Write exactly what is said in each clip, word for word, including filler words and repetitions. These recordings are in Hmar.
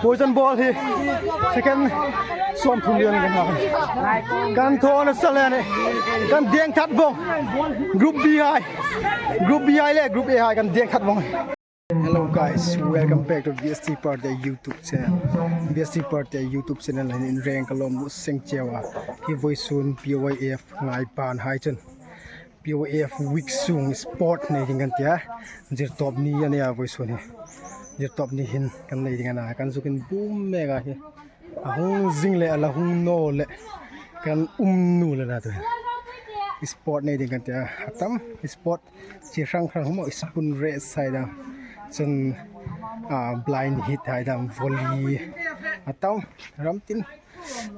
Poison ball hi second sawmthum lian kan ha. Kan thaw nasa le ni. Kan deng that vong. Group B hai. Group B hai le Group A hai kan deng that vong. Hello guys, welcome back to B S T Party YouTube channel. B S T Party YouTube channel hin inreng ka lawm seng cheu a. Hi vawisun P Y F ngai pan hai chun P Y F week sung sport nei ding kan tia. Zirtawp ni a nia vawisun hi. Zirtawp ni hin kan nei ding a na. Kan zukin bum mek a hi. A hung zing le, a la hung naw le. Kan um naw le na tu. Sport nei ding kan tia. A tam sport chi hrang hrang maw, spoon race hai dam. Chun, ah, blind hit hai dam, volley. A tam ram tin.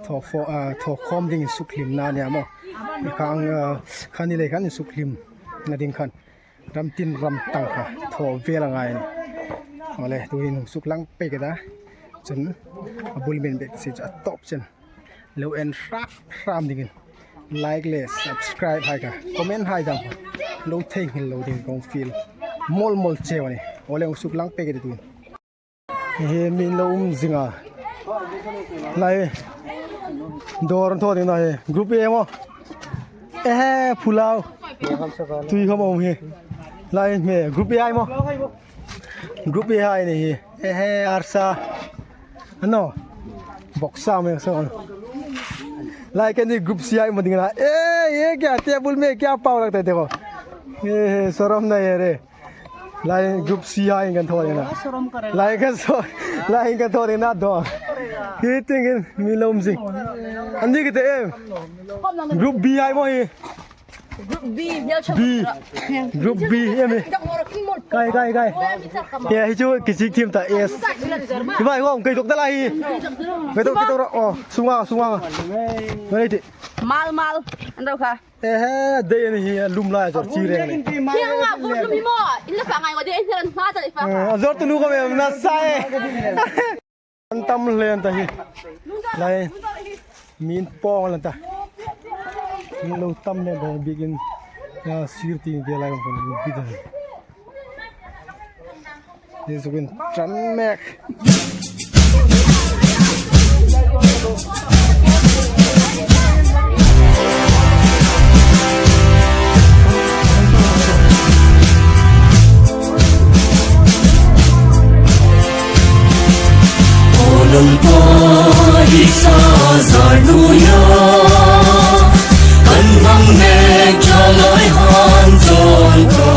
Thaw fo-, ah, thaw khawm ding insukhlimna a nia maw. Khang, ah, khan ni le khan insukhlimna ding khan. Ram tin ram tang kha. Thaw vel a ngai a nih. Awle, tuhin hung suklang pei ka ta. Chun, a bul men bek si chu a tawp chen. Lo en hrak hram dingin. Like le subscribe hai kha. Comment hai dam. Lo thei nghil lo ding kong feel. Mol mol cheu a nih. Awle hung suklang pei ka ta tuhin. Hi min lo um zing a. Lai. Dawr an thaw ding na hi. Group A maw. Ehe, pulao. Tui khawm a um hi. Lai me, Group A hai maw. Group A hai ni hi. Ehe, arsa. Ano. Boksa me so. Lai kan ni Group C hai maw ding na. Eh, ye kya table mein kya pao lagta hai dekho. Ye, saram nahi hai re. Lai Group C hai kan thaw ding na. Lai kan so, lai kan thaw ding na do. Hi ting in mi lo um zing. An ni kite em. Group B hai maw hi. Group B, B. Group B em hi. Kai, kai, kai. Ke hi chu kichik thim ta, yes. Hi vai hong kai tok ta lai hi. Kai tok, kai tok ra. Oh, sunga, sunga. Ngai ti. Mal, mal. An ro kha. Ehe, dei a ni hi, a lum lai a zawr chi reng ni. Hi anga bur lum hi maw, in la fa ngai wa dei, in la hma ta le fa. Eh, a zawrtu nu ka mem na sa e. An tam hle an ta hi. Lai, min pawng an ta. Min lo tam hle an ta, bikin, ah, sir ti ve lai ko ni bi ta. Hi zukin ṭan mek. O Lalpa, i sa zar nuya. Kan hmang mek ṭhalai han zawn ka.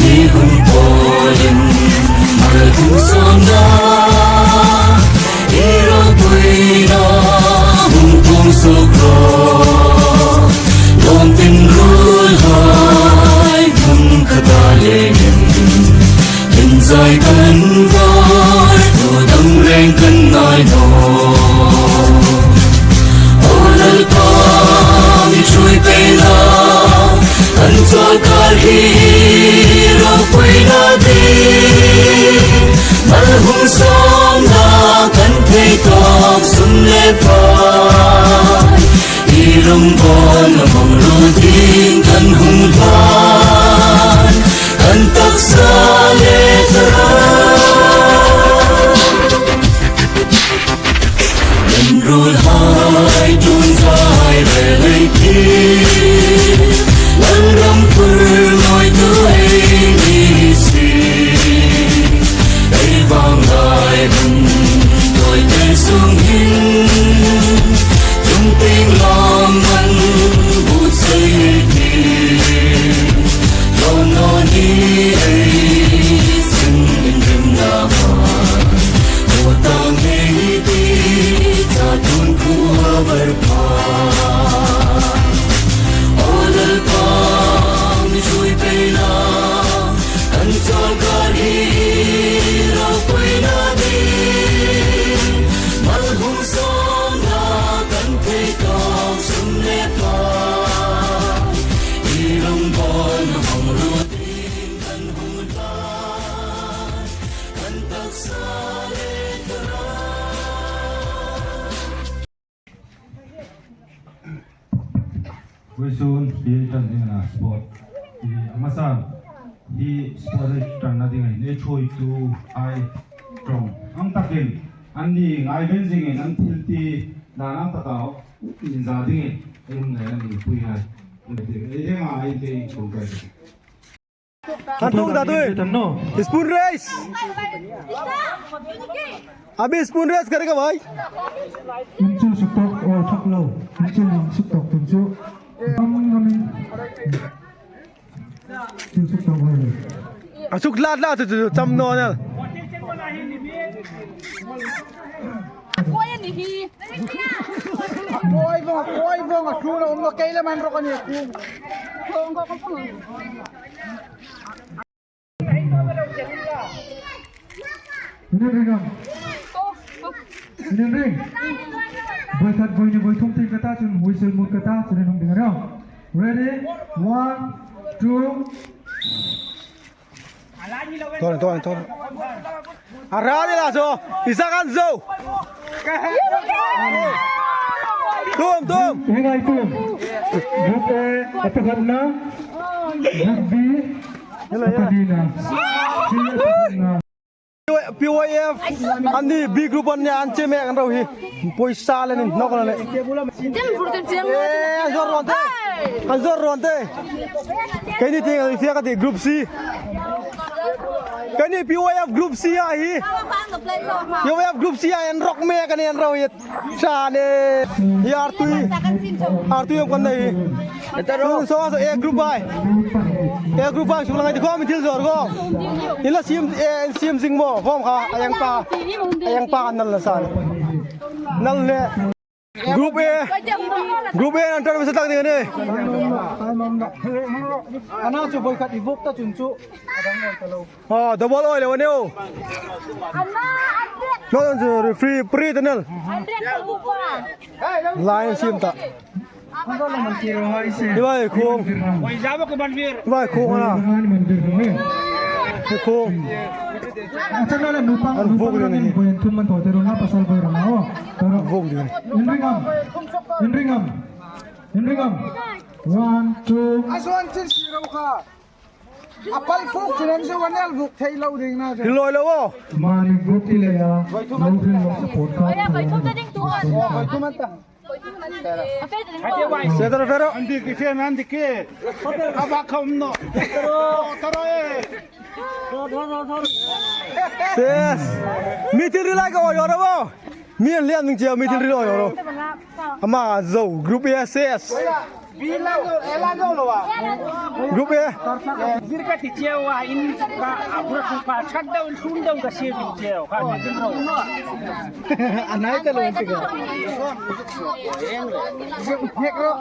Ni hun pawlin mal hung sawm na. I ropuina hung pung suk ro. Lawm tin ruolhai hung kha ta lengin. Inzai kan var, tu dang reng kan ngai naw. O Lalpa, mi ṭhuoi pei la, kan chawlkar hi ropuina ding. Mal hung sawm la, kan thei tawk sum le pai. I ram vawn a hmang ro ding kan hung hlan, kan taksa le thlarau. Kan ruolhai ṭhuoi zai rel ei ti, kan ram phur ngaituo ei ni si. Ei vanglai hun tawite sung hin, chung tieng lawmman buotsai ei ti. Lo naw ni ei sin inrimna hma, lo tang ei ti cha tun khua var pha. O Lalpa, mi ṭhuoi pei la, kan chawlkar hi ropuina ding. Mal hung sawm la, kan thei tawk sum le pai. I ram vawn a hmang ro ding kan hung hlan, kan taksa le thlarau. Vawisun, hi kan ding a na sport. I, a hmasan. Hi sport hi ṭanna dingin ei ṭhuoitu hai ṭawng ang takin anni ngai ven zingin an thil ti dan ang taka inza dingin ei hung nei an inpui hai. Ei hang a ei kei kong kai. An tung ta tui. Spoon race. Abi spoon race kar ka bhai. Inchu suk tawk, oh, thak lo. Inchu suk tawk, inchu. Am, am. Inchu suk tawk, bhai. A suk la la chu chu cham naw nel. Koi vong, koi vong, a thu lo, um lo, kei le man ro ka ni ku. Nen ring am. Nen ring. Voi khat, voi hni, voi thum ti ka ta chun whistle mut ka ta chun hung ding a nih. Ready? One, two. Tor, tor, tor. A ra ni la zo. Isa kan zo. Tum, tum. Hang on, tum. Group A, a pakhatna. Group B, a pahnina. P Y F, anni B group an nia an che mek an ro hi. Poisa le nin nok le. Eh, an zor ron te. An zor ron te. Keini tieng fie ka ti group C. Keini P Y F group C a hi. P Y F group C a en rok mek an en ro hi. Sa le. Hi Artui. Artui ang kan nei. So, so, so, A group ai. A group ai, suk lang ai, ti khom thil zor khom. Ila sim, eh, sim sing mo, khom kha, ayang pa. Ayang pa nal la sa. Nal le. Group A. Group A an tar masa tak ding ne. Ana chu voi khat i vok ta chun chu. Oh, double oil le ne o. No, no, referee, pre tunnel. Line sim ta. Hi vai khung. Hi vai khung ana. Hi khung. An vuk le ni. Vuk le ni. Inring am. Inring am. Inring am. One, two. A zuan chin si ro kha. A pal fuk chin an zuan el vuk thei lo ding na. Hi loi lo o. Mani group ti le ya. Lo hril lo support ka. Oi, oi, oi, oi, oi, oi. Sedar fero. Andi ki fen andi ki. Aba khom no. Taro, taro e. Ses. Mi thil rilai ka oi ro bo. Mi an lian ning che mi thil rilai ro. Ama zo group A ses. Group A. Zir ka ti cheu a, in ka, a bura ku ka chat dau, in sun dau ka sir ti cheu, ka ni jin ro. A nai ta lo ti ka. Hek ro.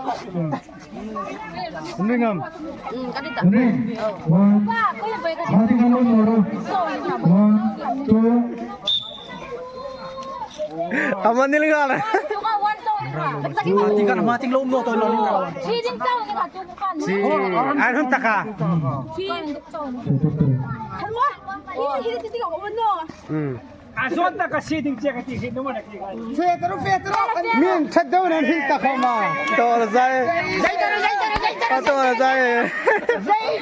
Ring am. Ring. One. Mati ka lo moro. One, two. Ama nil ngal. Mati kan, mati lo no to lo ni. Si. Ai hun taka. Hmm. A zon taka si ding che ka ti si no ma na ki. Fetro, fetro. Min chat dau nan hi ta khoma. Tor zai. Zai taro, zai taro, zai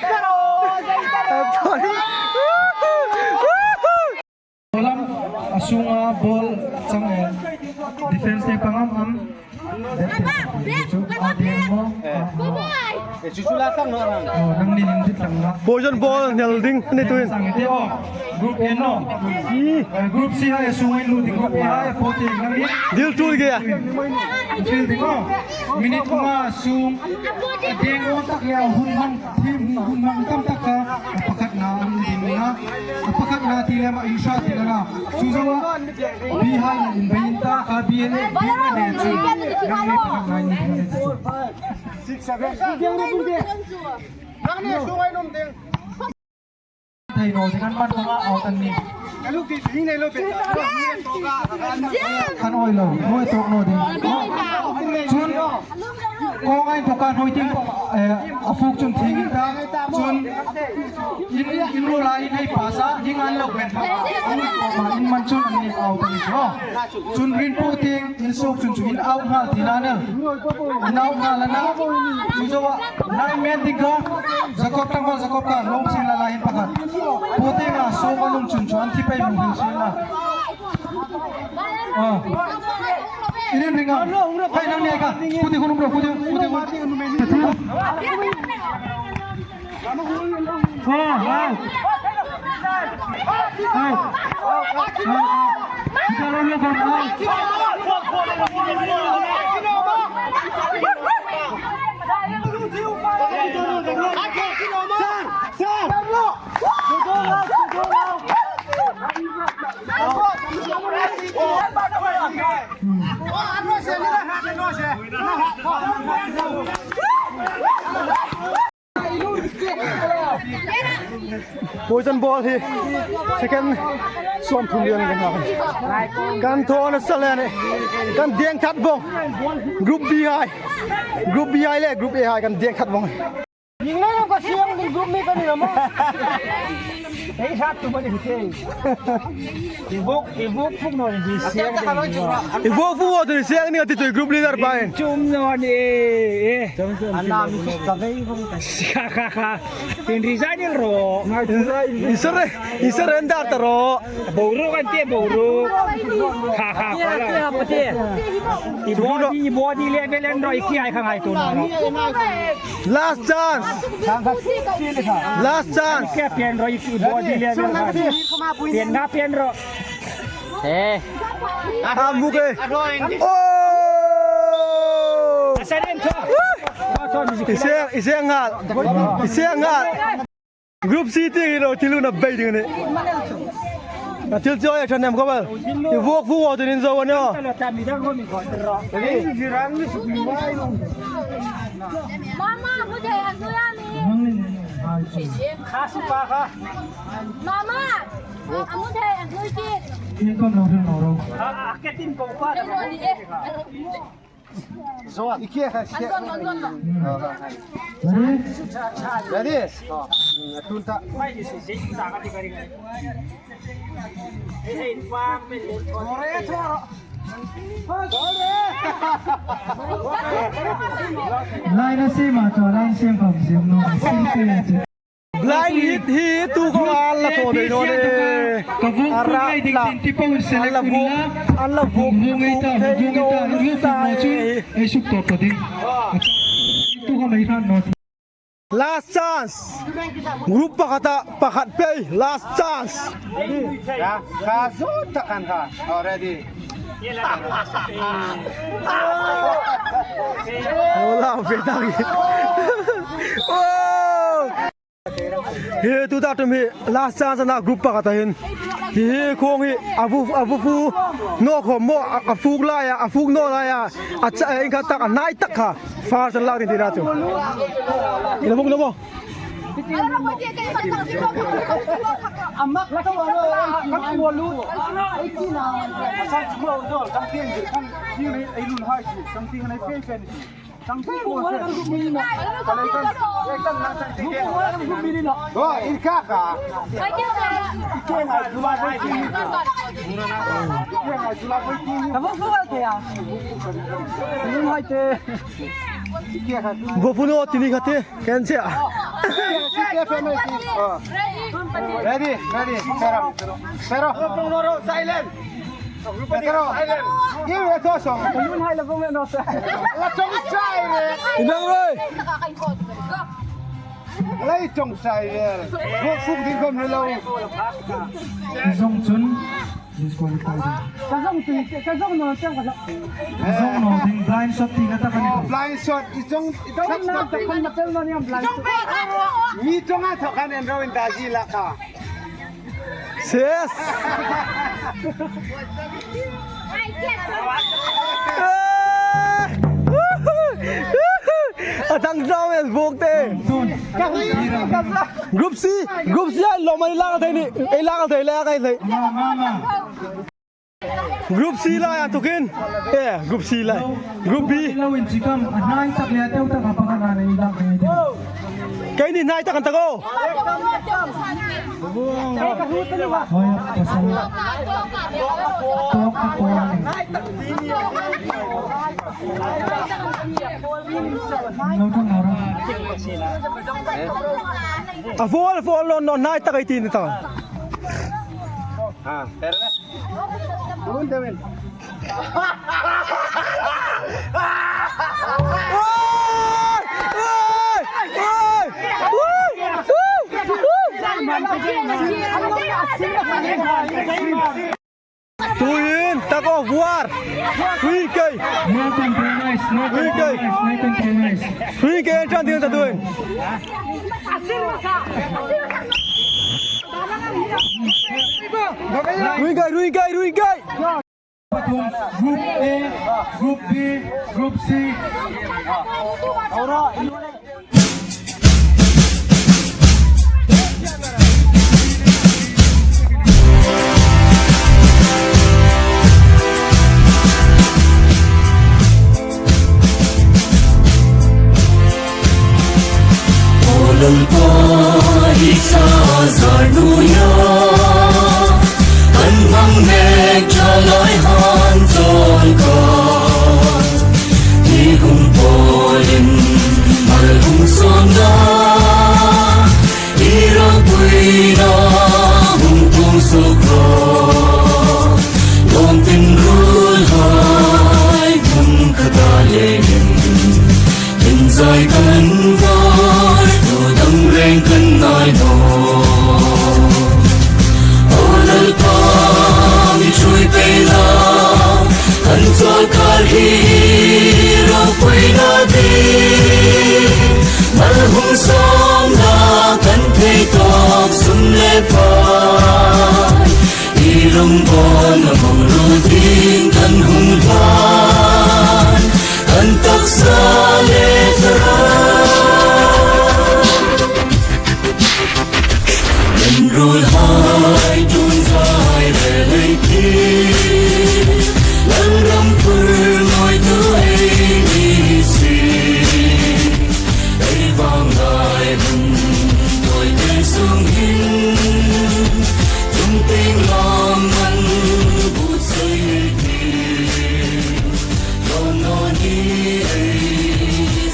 taro. Tor. Ball am, a sunga ball chang e. Defense te pang am am. Chu a ding mo. Oh, nang ni ning dit lang la. Position ball nel ding ni tuin. Sang te o. Group A no. Eh, group C hai a sunga in lut ding, group A hai a po te nang ni. Dil tul ge. Field ding o. Minute nga sung. Ding o tak le hun mang. Team hun mang tam tak kha, a pakhatna an ding na, a pakhatna ti le ma in shot ti le na. Chu zoa, B hai in bein ta kha, B le, B le chu. Nang ni pakhatna in ding na chu. Six, seven. Nang ni sungai num ding. Thei naw ding an man khawma out an ni. Kan awih lo, awih tawk naw ding. Chun, kawng a inthawka hnuoi tieng, eh, a fuk chun thing in ta. Chun, in, in ruol a in hei pass a, hieng an lo ben hma. An in pawm a, in man chun an in out a ni chu. Chun rinpu tieng in suok chun chu in out nghal tina a nih. In out nghal a na. Chu zoa, nine men ding kha. Jacob Ṭhangval, Jacob kha, lawm sien la la hin pakhat. Pu tienga suok a lum chun chu an thi pei hmu hmu sien la. Ah. In in ring a. Hai nang ni ka. Kuti khunum ro, kuti, kuti khun. Poison ball hi second sawmthum lian kan ha. Kan thaw nasa le ni. Kan deng that vong. Group B hai. Group B hai le Group A hai kan deng that vong. Ning le ka siang ding group mi kan ni ma. Ei sat tu ma ni te. I vok, i vok fuk naw ni siang ding. I vok fuk naw ni siang ding a ti chu group leader pa in. Chum naw ni, eh. Ana mi suk ka vei vong ka. Kha, kha, kha. Tin resign ro. I surre-, i surrender ta ro. Boruok an ti, boruok. Kha, kha, kha. I body, i body level an ro, i ki ai kha ngai tu na ro. Last chance. Last chance. Ke pen ro, i body level. Pen na pen ro. Eh. Ah, muke. Oh! Asarin to. I se, i se ngal. I se ngal. Group C ti hi lo thil na bei ding ni. Na thil chawi a ṭha nem khawp el. I vok fu wo tin in zo a ni aw. Mama, mujhe anguya nahi. Kha su pa kha. Mama, mujhe anguya nahi. Ieng khawm lo hril naw ro. Ah, ah, ke tin ko pa. Ready? Ready? Line a siem a, chu line siem khawm siem naw. Siem te. Blind hit hi tu ko a la thaw dei naw ni. Ka vuk a ra ngai ding la. Tin ti po select a la vuk, a la vuk, vuk thei naw ni sa e. Ei suk tawp ta ding. Tu ko mai ran naw. Last chance. Group pakhata, pakhat pei. Last chance. Ka, ka zut ta kan ka. Already. Hola, pe ta. Oh! Hi tu ta tum hi last chance a na group pakhat a hin. Hi hi khawng hi a vu, a vu fu naw khawm maw, a, a fuk lai a, a fuk naw lai a. A cha, a inkhat tak, a hnai tak kha. First an lak ding ti na chu. Ina buk na maw. Oi, in kha kha. Ka vuk fu a te a. Nun hai te. Vuk fu naw ti ni kha te. Kan che a. Ready, ready, set up. Set up. Silent. Petero. Ieng a thaw song. Nun hai la vong e naw se. La chong chai re. Inang roi. La chong chai re. Vok fuk ding khawm ni lo. Zong chun disqualify ding. Ka zong ti, ka zong naw chang ka zong. Zong naw ding blind shot ti na ta ka ni. Oh, blind shot. I zong, i zong na ta kan na pel naw ni am blind. Mi zong a thaw kan en ro in ta ji la ka. Ses! Tang tawm el buk te. Group C, Group C ai lo mani la ka thei ni. Ei la ka thei, la ka thei. Group C lai an tukin. Eh, Group C lai. Group B. Lo in chikam, a hnai tak le a teu tak a pakhat a nei dang thei. Keini hnai tak an ta ko. Hoi, pasal. Tok, tok. A fol, fol, lo, lo, hnai tak ei ti ni ta. Tuhin, tak off war. Three K. No compromise, no compromise, no compromise. Three K entrant ding ta tuhin. Three K, three K, three K. Group A, Group B, Group C. O Lalpa, i sa zar nuya, kan hmang mek thalai han chol ka. I hung pawl in mal hung sawm la, i ropuina hung puong suok rawh. Lawmthu ruolhai hung khat a lengin, inzai kan var, tu dang reng kan ngai naw. O Lalpa, mi ṭhuoi pei la, kan chawlkar hi ropuina ding, mal hung sawm la, kan thei tawk sum le pai. I ram vawn a hmang ruol ding kan hung hlan, kan taksa le thlarau. Kan ruolhai ṭhung zai rel ei ti, Lalram phur ngaituo ei ni si. Ei vanglai hun tawite sung hin, chungtieng lam man buotsai ei ti. Lo naw ni ei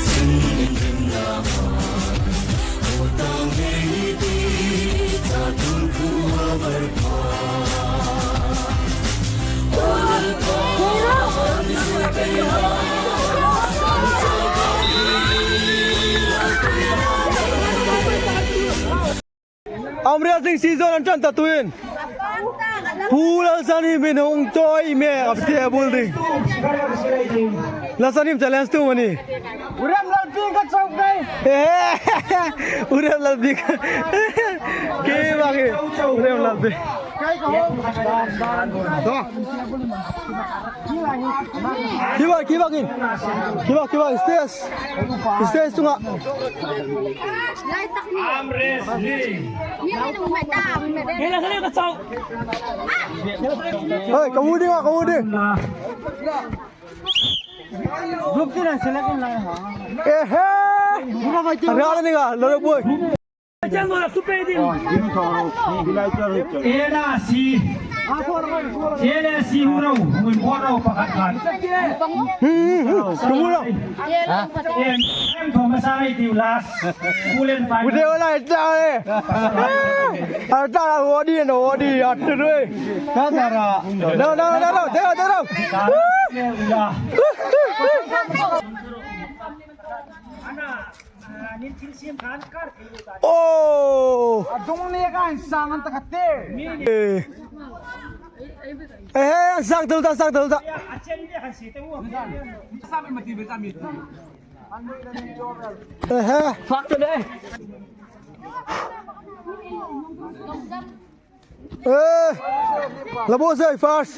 sin inrimna. Am rel ding season an ṭan ta tuhin. Pu Lalsanim in hung chawi mek a table ding. Lalsanim challenge tu mani. U Remlalbing ka chawk dai. Eh, U Remlalbing. Ke bang e. U Remlalbing. Kai ka hawm. Ki bang, ki bang in. Ki bang, ki bang. Stage. Stage chunga. Arm wrestling. Hei, ka hmu ding a, ka hmu ding. Group tin an select in lai ha. Ehe. Group ai ti. Ara ni ga, lo boy. Chang lo su pe din. Ela si. Ela si hu ro, mun bo ro pakhat khat. Hmm, hmm, hmm. Ka hmu ro. Em, em, Thomas ai ti last. Kulen pai. Ude wala ita e. Ata wodi no wodi atu re. Ka dara. No, no, no, no. Dero, dero. Oh. Adung ni kan sang an takate. Eh. Eh, sang tul ta, sang tul ta. Ehe. Fak tu deh. Eh. Labo sai fast.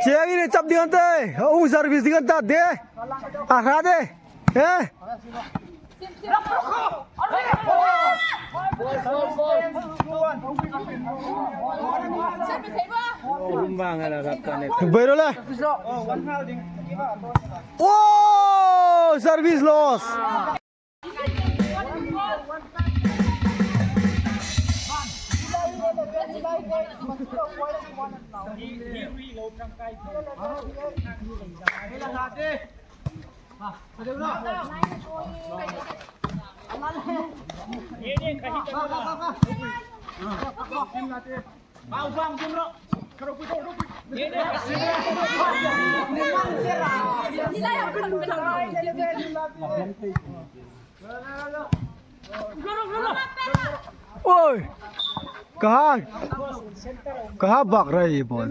Chieng in chap ding an ta, hung service ding an ta de. A hrat de. Eh? Boi ro le. Oh, service loss. Oi! Kaha, kaha bak rai bol.